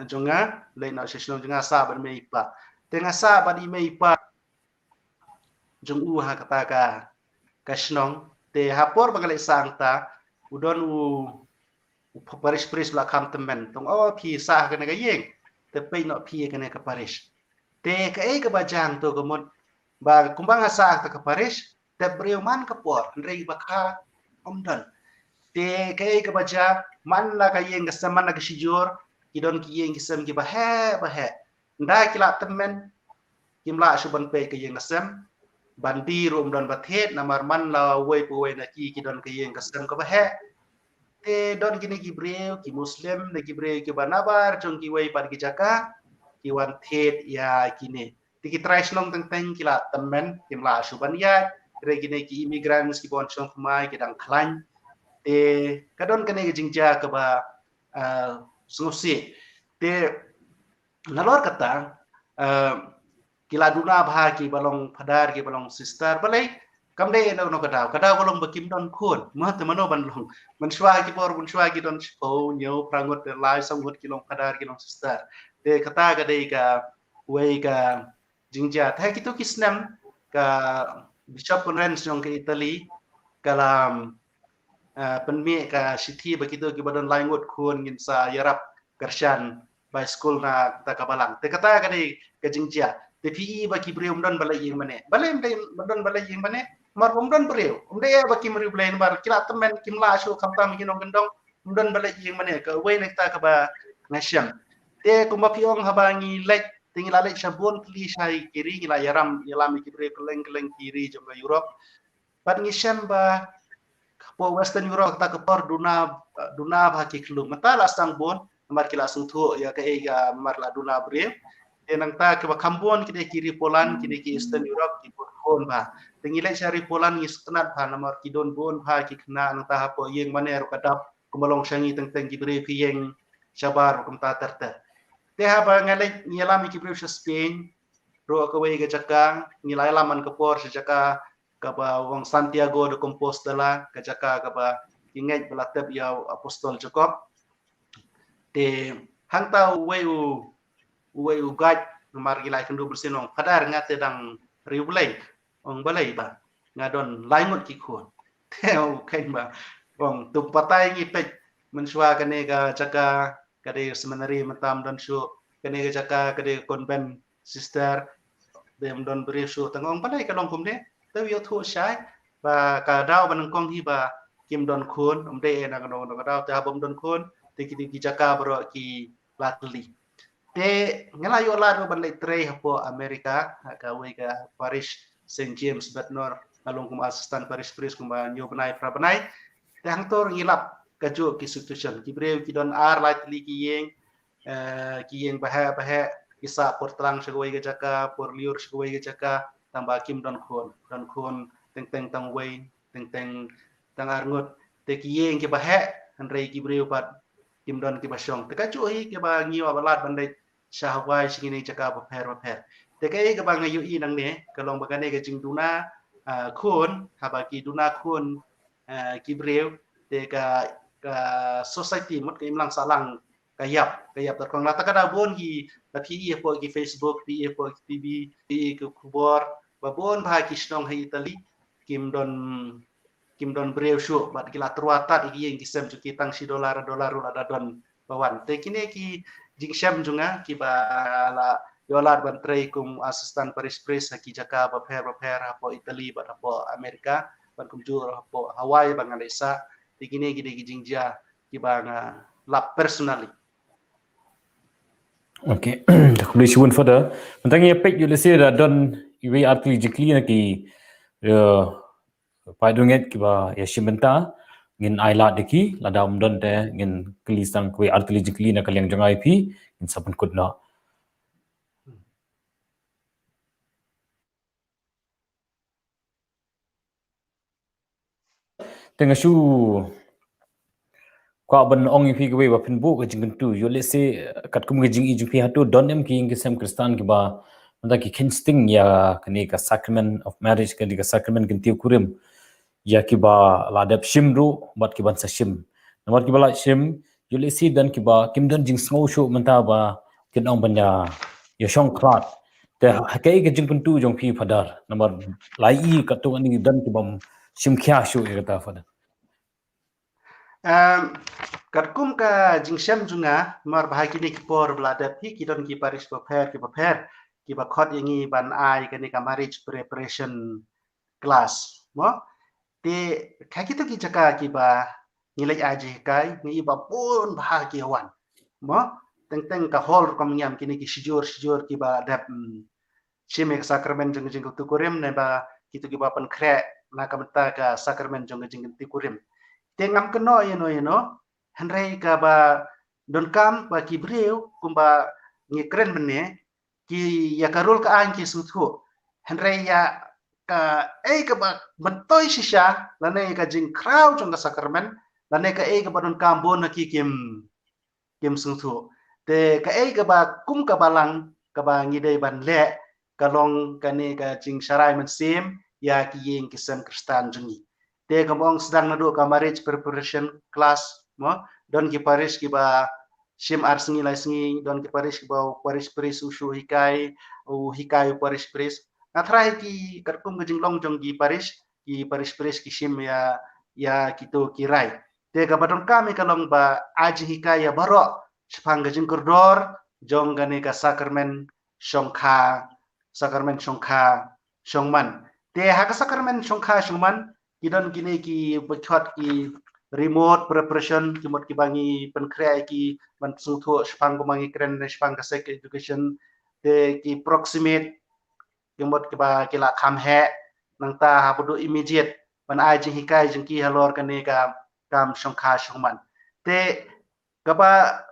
jong nga, leit noh sha shnong jong nga, sah bad i mei i pa." Te nga sah bad i mei i pa jong u ha kata ka, ka shnong. Te ha por ba nga leit sah hangta, u don u, u parish priest ba la kham tymmen. Te ong, "O, phi sah ha kane ka ïing, te peit noh phi ïa kane ka parish." Te kaei kaba jia hangto ka mut, ba kumba nga sah ha kata ka parish, te briew man ka por, hynrei ba kha ym don. Te kaei kaba jia, man la ka ïing ka sem, man la ka shijur, ki don ki ïing ki sem kiba heh ba heh. Ynda ki la tymmen, kim lah shuh ban peit ka ïing ka sem. Ban die ruh ym don ba thied, namar man la uwei pa uwei na ki, ki don ka ïing ka sem kaba heh. Te don kine ki briew, ki Muslim, ne ki briew kiba nabar jong kiwei pat ki jaka, ki wan thied ïa kine. Te ki trai shnong teng teng ki la tymmen, kim lah shuh ban ïaid. Hynrei kine ki immigrants kiba wan shong thymmai ki dang khlaiñ. Te ka don kane ka jingjia kaba, eh, sngewsih. Te nalor kata, eh, ki la duna bha kiba long phadar, kiba long sister, balei kam dei ïa uno ka daw, ka daw ka long ba kim don khun, mo, te mano ban long? Mynshuwa ki por, mynshuwa ki don shiphew, hynñiew, phra ngut, te lai, saw ngut ki long phadar, ki long sister. Te kata ka dei kawei ka jingjia. Te ha kito ki snem ka Bishop Conference jong ka Italy ka la, ah, pynmih ka shithi ba kito kiba don lai ngut khun ngin sa ïarap kyrshan bai skul na kata ka balang. Te kata ka dei ka jingjia. Te phi i ba ki briew ym don ba leit ïing mane. Balei ym dei ba don ba leit ïing mane? Namar ba ym don briew. Ym dei ba kim riewblei namar ki la tymmen kim lah shuh khamtam ki nongkyndong. Ym don ba leit ïing mane. Kawei na kata kaba nga shem. Te kumba phi ong haba ngi leit, te ngi la leit sha bun tylli sha ki ri, ngi la ïalam, ïalam ïa ki briew kylleng kylleng ki ri jong ka Europe. Bad ngi shem ba hapoh Western Europe kata ka por duna, duna bha ki khlum. Mynta la sdang bun, namar ki la sngewthuh ïa kaei ka namar la duna briew. Te nangta kiba kham bun ki dei ki ri Poland, ki dei ki Eastern Europe, ki bun khun bha. Te ngi leit sha ri Poland ngi sngewtynnat bha namar ki don bun bha ki khynnah, nangta hapoh ïing mane ruh ka dap, kumba long sha ngi teng teng ki briew ki ïeng shabar kumta ter ter. Te haba nga leit ngi ïalam ïa ki briew sha Spain, ruh kawei ka jaka, ngi la ïalam man ka por sha jaka kaba ong Santiago de Compostela, ka jaka kaba ki ngeit ba la tep ïa u apostol Jakob. Te hangta uwei u, uwei u guide namar ngi la ïakynduh bun sien, ong, "Father, nga te dang riewblei." Ong, "Balei ba?" "Nga don lai ngut ki khun." Te u kheiñ ba ong, "To batai ngi peit mynshuwa kane ka jaka, ka dei seminary mynta ym don shuh, kane ka jaka ka dei convent sister, te ym don briew shuh." Te nga ong, "Balei ka long kumne?" Te u ïathuh shai ba ka daw ba nyngkong hi ba kim don khun, ym dei na kano kano ka daw, te haba ym don khun te ki, ki jaka baroh ki la tylli. Te nga la ïoh lad ruh ban leit trei hapoh America, ha kawei ka parish Saint James Bednar, nga long kum assistant parish priest kumba hynñiew bnai phra bnai. Te hangto ruh ngi lap kajuh ki situation, ki briew ki don ar lai tylli ki ïing, eh, ki ïing baheh baheh, ki sah por tlang sha kawei ka jaka, por lyiur sha kawei ka jaka, tangba kim don khun, don khun teng teng tang wei, teng teng tang ar ngut. Te ki ïing kiba heh, hynrei ki briew pat kim don kiba shong. Te kajuh hi kiba ngi ïoh ba lad ban leit sha Hawaii, sha kine ki jaka bapher bapher. Te kaei kaba nga ïohi nangne ka long ba kane ka jingduna, ah, khun, haba ki duna khun, ah, ki briew, te ka, ka society mut ka imlang sahlang ka ïap, ka ïap tyrkhong. Lada ka dei bun hi, lada phi i hapoh ki Facebook, phi i hapoh ki T V, phi i ki khubor ba bun bha ki shnong ha Italy kim don, kim don briew shuh, bad ki la tyrwa tad ïa ki ïing ki sem jong ki, tang shi dollar, dollar ruh lada don ba wan. Te kine ki jingshem jong nga kiba la ïoh lad ban trei kum assistant parish priest ha ki jaka bapher bapher hapoh Italy bad hapoh America, bad kumjuh hapoh Hawaii ba nga leit sah. Te kine ki dei ki jingjia kiba nga lap personally. Okay, da khublei shibun Father. Mynta ngi ïa peit ïa lehse da don iwei artylli jingkylli na ki, eh, paidbah kiba ïa shim bynta, ngin ai lad ïa ki, lada ym don te ngin kylli tang kawei artylli jingkylli na ka liang jong nga ïa phi, ngin sa pynkut noh. Te nga shu kwah ban ong ïa phi kawei ba phin buh ka jingkyntu, ïoh lehse katkum ka jingïohi jong phi hato don em ki ïing ki sem Khristan kiba mynta ki kheiñ sting ïa kane ka sacrament of marriage, kane ka sacrament kyntiew kurim, ïa kiba la dep shim ruh bad kiban sa shim. Namar kiba la shim, ïoh lehse don kiba kim don jingsngew shuh mynta ba kin ong ban ïa, ïa shong khlad. Te ha kaei ka jingkyntu jong phi Father, namar la i katto katne don kibym shim khia shuh ïa kata Father. Em, katkum ka jingshem jong nga, namar ba ha kine ki por ba la dep hi ki don ki parish bapher ki bapher kiba khot ïa ngi ban ai kane ka marriage preparation class, mo? Te ha kito ki jaka kiba ngi leit ai jinghikai, ngi i ba bun bha ki wan, mo? Teng teng ka hall rukom ngiam, kine ki shijur shijur kiba dep, mm, shim ïa ka sakramen jong ka jingkyntu kurim, ne ba kito kiba pynkhreh na ka bynta ka sakramen jong ka jingkyntu kurim. Te ngam kynnoh ïano ïano, hynrei kaba donkam ba ki briew kumba ngi kren mynne, ki ïa ka rul ka aiñ ki sngewthuh, hynrei ïa kaei kaba myntoi shisha lane ka jingkhraw jong ka sakramen lane kaei kaba donkam bun na ki kim, kim sngewthuh. Te kaei kaba kum ka balang kaba ngi dei ban leh ka long kane ka jingsharai mynsiem ïa ki ïing ki sem Khristan jong ngi. Te kumba ong sdang naduh ka marriage preparation class, mo, don ki parish kiba shim ar sngi lai sngi, don ki parish kiba u parish priest u shu hikai, u hikai u parish priest. Nga tharai ki katkum ka jinglong jong ki parish, ki parish priest ki shim ïa, ïa kito ki rai. Te kaba donkam hi ka long ba ai jinghikai ïa baroh shaphang ka jingkordor jong kane ka sakramen shongkha, sakramen shongkha shongman. Te ha ka sakramen shongkha shongman ki don kine ki ba khot ki remote preparation, ki mut kiba ngi pynkhreh ki ban sngewthuh shaphang kumba ngi kren shaphang ka sex education. Te ki proximate, ki mut kiba ki la kham heh, nangta haba dei immediate ban ai jinghikai jong ki halor kane ka kam shongkha shongman. Te kaba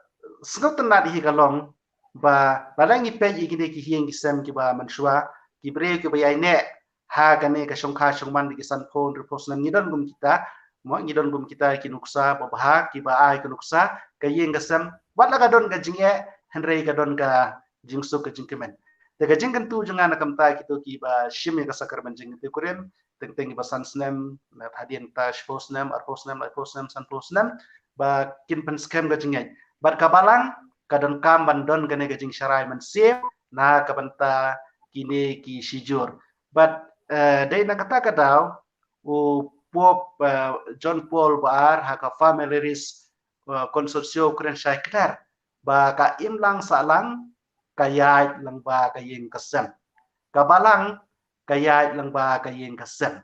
sngewtynnat hi ka long ba lada ngi peit ïa kine ki ïing ki sem kiba mynshuwa, ki briew kiba ïaineh ha kane ka shongkha shongman da ki sanphew hynriewphew snem, ngi don kum kita, mo, ngi don kum kita ki nuksa babha kiba ai ka nuksa ka ïing ka sem, wat la ka don ka jingeh hynrei ka don ka jingsuk ka jingkmen. Te ka jingkyntu jong nga na ka bynta kito kiba shim ïa ka sakramen jingïathuhkurim, teng teng kiba san snem, na hadien ta shiphew snem, arphew snem, laiphew snem, sanphew snem, ba kin pynskhem ka jingngeit. Bad ka balang ka donkam ban don kane ka jingsharai mynsiem na ka bynta kine ki shijur. Bad, eh, dei na kata ka daw u Pope, eh, John Paul ba ar ha ka Familiaris, eh, Consortio Cruentae Clericae ba ka imlang sahlang ka ïaid lyngba ka ïing ka sem. Ka balang ka ïaid lyngba ka ïing ka sem.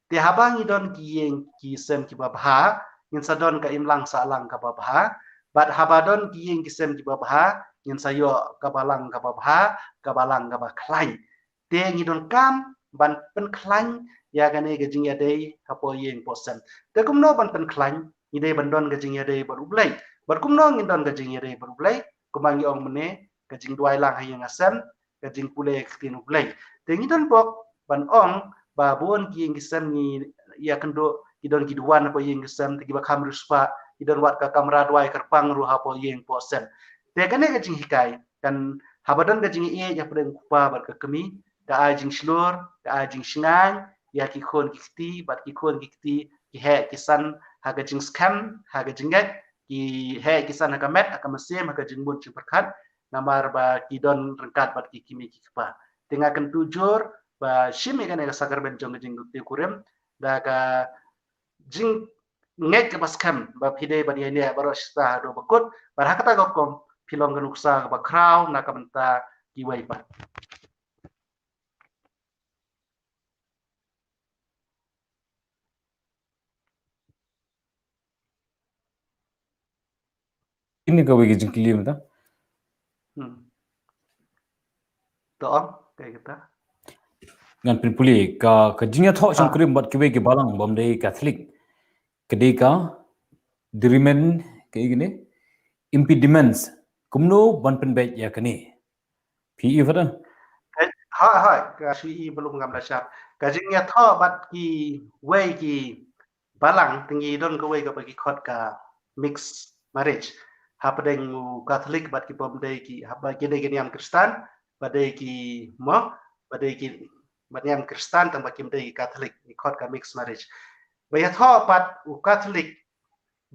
Te haba ngi don ki ïing ki sem kiba bha, ngin sa don ka imlang sahlang kaba bha. Bad haba don ki ïing ki sem kiba bha, ngin sa ïoh ka balang kaba bha, ka balang kaba khlaiñ. Te ngi donkam ban pynkhlaiñ ïa kane ka jingïadei hapoh ïing poh sem. Te kumno ban pynkhlaiñ? Ngi dei ban don ka jingïadei bad U Blei. Bad kumno ngin don ka jingïadei bad U Blei? Kumba ngi ong mynne, ka jingduwai lang ha ïing ha sem, ka jingpule ka ktien U Blei. Te ngi don bok ban ong ba bun ki ïing ki sem ngi ïakynduh, ki don ki duwan hapoh ïing ki sem, te kiba kham riewspah ki don wat ka kamra duwai kyrpang ruh hapoh ïing poh sem. Te kane ka jinghikai kan, haba don ka jingïeit hapdeng u kpa bad ka kmie, ka ai jingshlur, ka ai jingshngaiñ ïa ki khun ki kti, bad ki khun ki kti ki heh ki san ha ka jingskhem, ha ka jingngeit, ki heh ki san ha ka met, ha ka mynsiem, ha ka jingmut jingpyrkhat, namar ba ki don ryngkat bad ki kmie ki kpa. Te nga kyntu jur ba shim ïa kane ka sakramen jong ka jingïathuhkurim da ka jingngeit kaba skhem ba phi dei ban ïaineh baroh shi snem haduh ba kut, bad ha kata ka rukom phi long ka nuksa kaba khraw na ka bynta kiwei pat. Kine kawei ka jingkylli mynta. Hmm. To ong, kaei kata? Ngan pynpule, ka, ka jingïathoh shongkurim bad kiwei ki balang bym dei Katholik. Ka dei ka, dei ruh mynta, kaei kane? Impediments. Kumno ban pynbeit ïa kane? Phi i, Father? Eh, hooid, hooid, ka shu i ba lum ngam da shad. Ka jingïathoh bad kiwei ki balang, te ngi don kawei kaba ki khot ka mixed marriage. Hapdeng u Katholik bad ki bym dei ki, haba ki dei ki niam Khristan, ba dei ki mo, ba dei ki, ba niam Khristan tang ba kim dei ki Katholik, ngi khot ka mixed marriage. Ba ïathoh pat u Katholik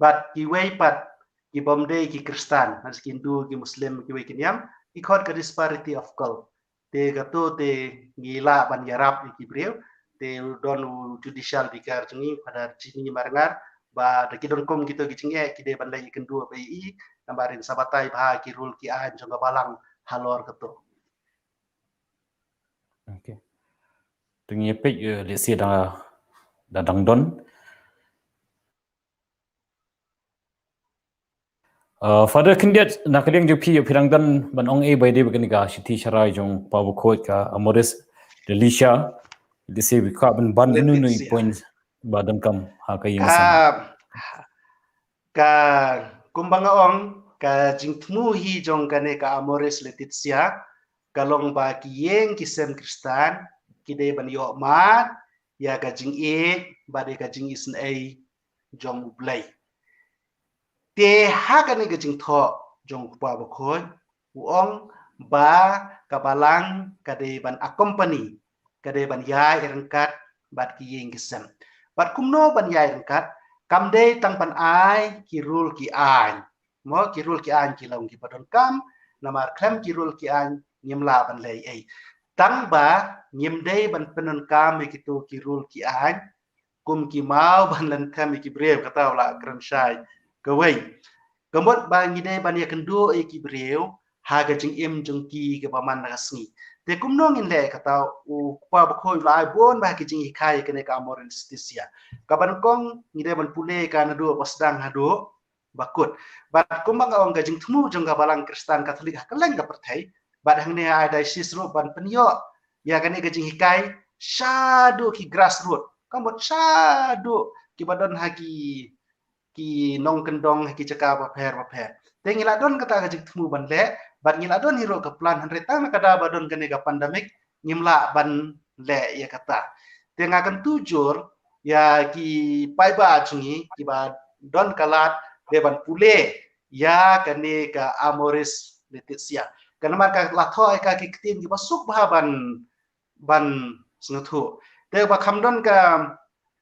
bad kiwei pat ki bym dei ki Khristan, ha ki Hindu, ki Muslim, kiwei ki niam, ki khot ka disparity of cult. Te kato te ngi lah ban ïarap ïa ki briew, te don u judicial vicar jong ngi, Father Jimmy Marngar, ba da ki don kum kito ki jingeh, ki dei ban leit ïakynduh bad i, namar in sa batai bha ki rule ki aiñ jong ka balang halor kato. Okay. Te ngi peit, eh, lehse da, da dang don. Uh, Father Khyndiat, na ka liang jong phi, phi dang don ban ong ei ba ïadei bad kane ka shithi sharai jong u Kpa Bakhuid, ka Amoris Laetitia. Lehse phi kwah ban ban inu inu i point ba donkam ha ka ïing ka sem. Ka, ka, kumba nga ong, ka jingthmu hi jong kane ka Amoris Laetitia ka long ba ki ïing ki sem Khristan ki dei ban ïoh mad ïa ka jingïeit bad ïa ka jingisynei jong U Blei. Te ha kane ka jingthoh jong u Kpa Bakhuid, u ong ba ka balang ka dei ban accompany, ka dei ban ïaid ryngkat bad ki ïing ki sem. Bad kumno ban ïaid ryngkat? Kam dei tang ban ai ki rule ki aiñ. Mo, ki rule ki aiñ ki long kiba donkam, namar khlem ki rule ki aiñ ngim lah ban leh ei. Tang ba ngim dei ban pyndonkam ïa kito ki rule ki aiñ, kum ki maw ban lynthem ïa ki briew, kata u la kren shai kawei. Ka mut ba ngi dei ban ïakynduh ïa ki briew ha ka jingim jong ki kaba man la ka sngi. Te kumno ngin leh, kata u Kpa Bakhuid u la ai bun bah ki jinghikai ïa kane ka Amoris Laetitia. Kaba nyngkong ngi dei ban pule ka naduh ba sdang haduh ba kut. Bad kumba nga ong, ka jingthmu jong ka Balang Khristan Katholik ha kylleng ka pyrthei, bad hangne ha Archdiocese ruh ban pynïoh ïa kane ka jinghikai shaduh ki grassroot, ka mut shaduh kiba don ha ki, ki nongkyndong ha ki jaka bapher bapher. Te ngi la don kata ka jingthmu ban leh, bad ngi la don hi ruh ka plan, hynrei tang na ka daw ba don kane ka pandemic ngim lah ban leh ïa kata. Te nga kyntu jur ïa ki paidbah jong ngi kiba don ka lad dei ban pule ïa kane ka Amoris Laetitia. Ka namar ka la thoh ïa ka ki ktien kiba suk bha ban, ban sngewthuh. Te ba kham don ka,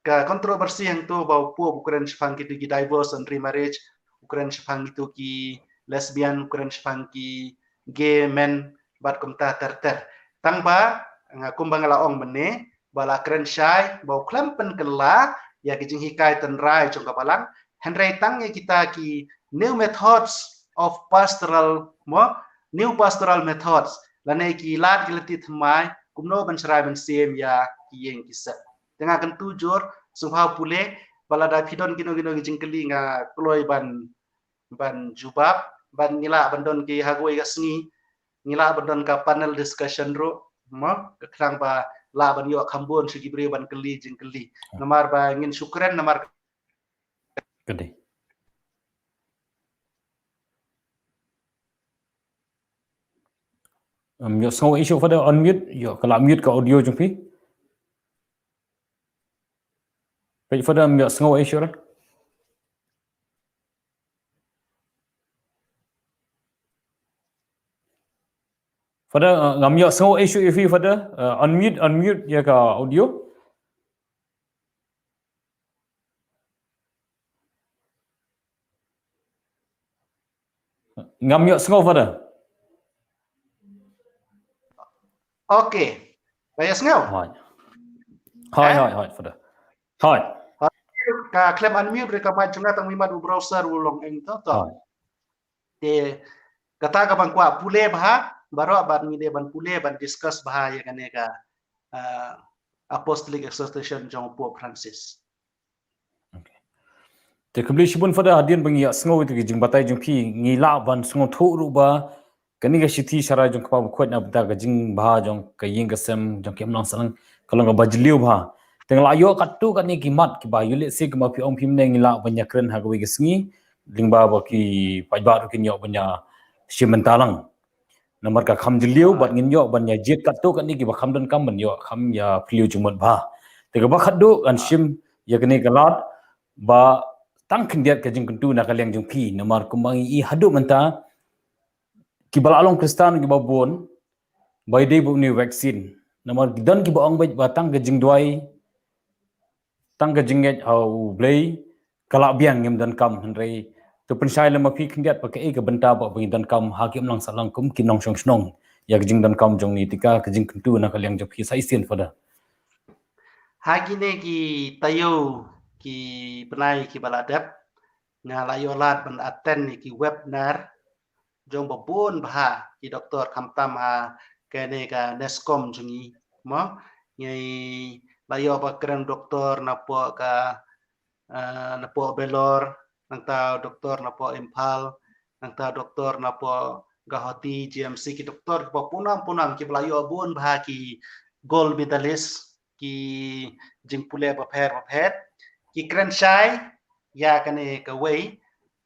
ka controversy hangto ba u Pope u kren shaphang kito ki divorce and remarriage, u kren shaphang kito ki lesbian, u kren shaphang ki gay men, bad kumta ter ter. Tang ba nga, kumba nga la ong mynne, ba la kren shai ba u khlem pynkylla ïa ki jinghikai tynrai jong ka Balang, hynrei tang ïa kita ki new methods of pastoral, mo, new pastoral methods, lane ki lad ki lynti thymmai kumno ban shrai mynsiem ïa ki ïing ki sem. Te nga kyntu jur, sngewbha pule, ba lada phi don kino kino ki jingkylli nga kloi ban, ban jubab, ban ngi lah ban don ki ha kawei ka sngi, ngi lah ban don ka panel discussion ruh, mo, ka khnang ba lah ban ïoh kham bun sha ki briew ban kylli jingkylli. Namar ba ngin shu kren namar ka dei. Um, ïohsngew issue, Father, unmute, ïoh ka la mute ka audio jong phi. Peit Father, um, ïohsngew issue ra. Father, uh, ngam ïohsngew issue ïa phi, Father, uh, unmute, unmute ïa ka audio. Ngam ïohsngew, Father. Okay. Ba ïohsngew? Hooid. Hooid, eh? Hooid, hooid, Father. Hooid. Ka khlem unmute re ka mic jong nga, tang mynta u browser u long eng to, to. Hooid. Te kata ka ban kwah pule bha baroh, bad ngi dei ban pule, ban discuss bha ïa kane ka, uh, Apostolic Exhortation jong Pope Francis. Okay. Te khublei shibun Father, hadien ba ngi ïohsngew ïa ki jingbatai jong phi, ngi lah ban sngewthuh ruh ba kane ka shithi sharai jong Kpa Bakhuid na bynta ka jingbha jong ka ïing ka sem jong ki imlang sahlang ka long kaba jylliew bha. Te nga la ïoh katto katne ki mat kiba ïoh lehse kumba phi ong phi mynne ngi lah ban ïakren ha kawei ka sngi, lyngba ba ki paidbah ruh kin ïoh ban ïa shim bynta lang. Namar ka kham jylliew bad ngin ïoh ban ïa jied katto katne kiba kham donkam ban ïoh kham ïa phylliew jingmut bha. Te kaba khatduh ngan shim ïa kane ka lad ba tang khyndiat ka jingkyntu na ka liang jong phi, namar kumba ngi i haduh mynta kiba la long Khristan kiba bun ba ïadei bad une u vaccine. Namar ki don kiba ong beit ba tang ka jingduwai, tang ka jingngeit ha U Blei ka la biang, ngim donkam, hynrei to pynshai lem ma phi khyndiat ba kaei ka bynta ba ngi donkam ha ki imlang sahlang kum ki nongshong shnong ïa ka jingdonkam jong une tika, ka jingkyntu na ka liang jong phi sa shisien Father. Ha kine ki taïew ki bnai kiba la dep, nga la ïoh lad ban attend ïa ki webinar jong ba bun bha ki doktor, khamtam ha kane ka NESCOM jong ngi, mo. Ngi la ïoh ba kren doktor napoh ka, eh, napoh Vellore, nangta doktor napoh Imphal, nangta doktor napoh Guwahati, G M C, ki doktor kiba punam punam kiba la ïoh bun bha ki gold medalist, ki jingpule bapher bapher, ki kren shai ïa kane kawei,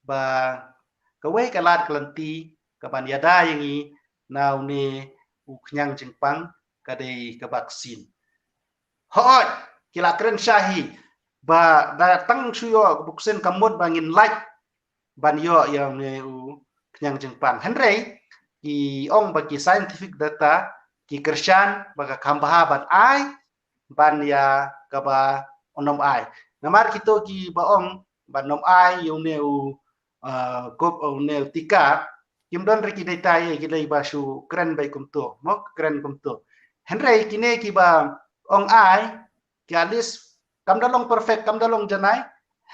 ba kawei ka lad ka lynti kaban ïada ïa ngi na une u khñiang jingpang ka dei ka vaccine. Hooid, ki la kren shai hi ba da tang shu ïoh ka vaccine ka mut ba ngin lait ban ïoh ïa une u khñiang jingpang. Hynrei ki ong ba ki scientific data ki kyrshan ba ka kham bha ban ai ban ïa kaba nym ai. Namar kito kiba ong ban nym ai ïa une u, uh, kop, une u tika, kim don re ki data ïa ki, dei ba shu kren beit kumto, mo, kren kumto. Hynrei kine kiba ong ai, ki at least kam da long perfect, kam da long janai,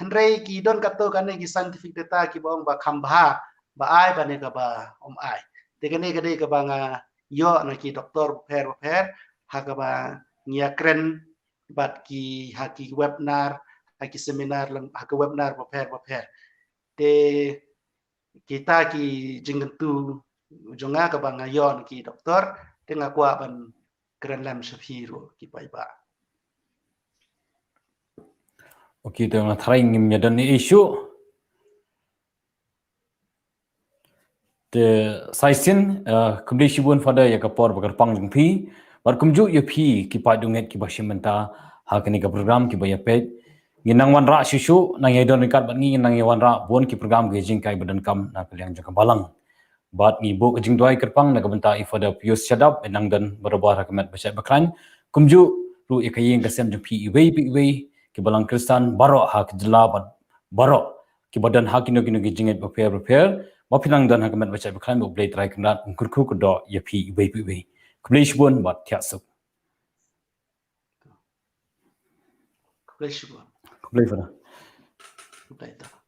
hynrei ki don katto katne ki scientific data kiba ong ba kham bha ba ai bad ne kaba ym ai. Te kane ka dei kaba nga ïoh na ki doktor bapher bapher ha kaba ngi ïakren bad ki ha ki webinar, ha ki seminar, ha ki webinar bapher bapher. Te kita ki jingkyntu jong nga kaba nga ïoh na ki doktor, te nga kwah ban kren lem sha phi ruh ki paidbah. Okay, te nga tharai ngim ïa don issue. Te sa shisien, uh, khublei shibun Father ïa ka por ba kyrpang jong phi. Bad kumjuh ïa phi ki paid dungit kiba shim bynta ha kane ka program kiba ïa peit. Ngin nang wanrah shuh shuh, nang ïa don ryngkat bad ngi, ngin nang ïa wanrah bun ki program ki jingkai ba donkam na ka liang jong ka balang. Bad ngi buh ka jingduwai kyrpang na ka bynta i Father Pius Shadap, ba nang don barabor ha ka met ba shait ba khlaiñ. Kumjuh ruh ïa ka ïing ka sem jong phi iwei pa iwei ki balang Khristan baroh ha ka jylla bad baroh kiba don ha kino kino ki jingngeit bapher bapher, ba phi nang don ha ka met ba shait ba khlaiñ, ba U Blei Trai Kynrad un kyrkhu kyrdoh ïa phi iwei pa iwei. Khublei shibun bad thiah suk. Khublei shibun. Khublei Father. Khublei ta.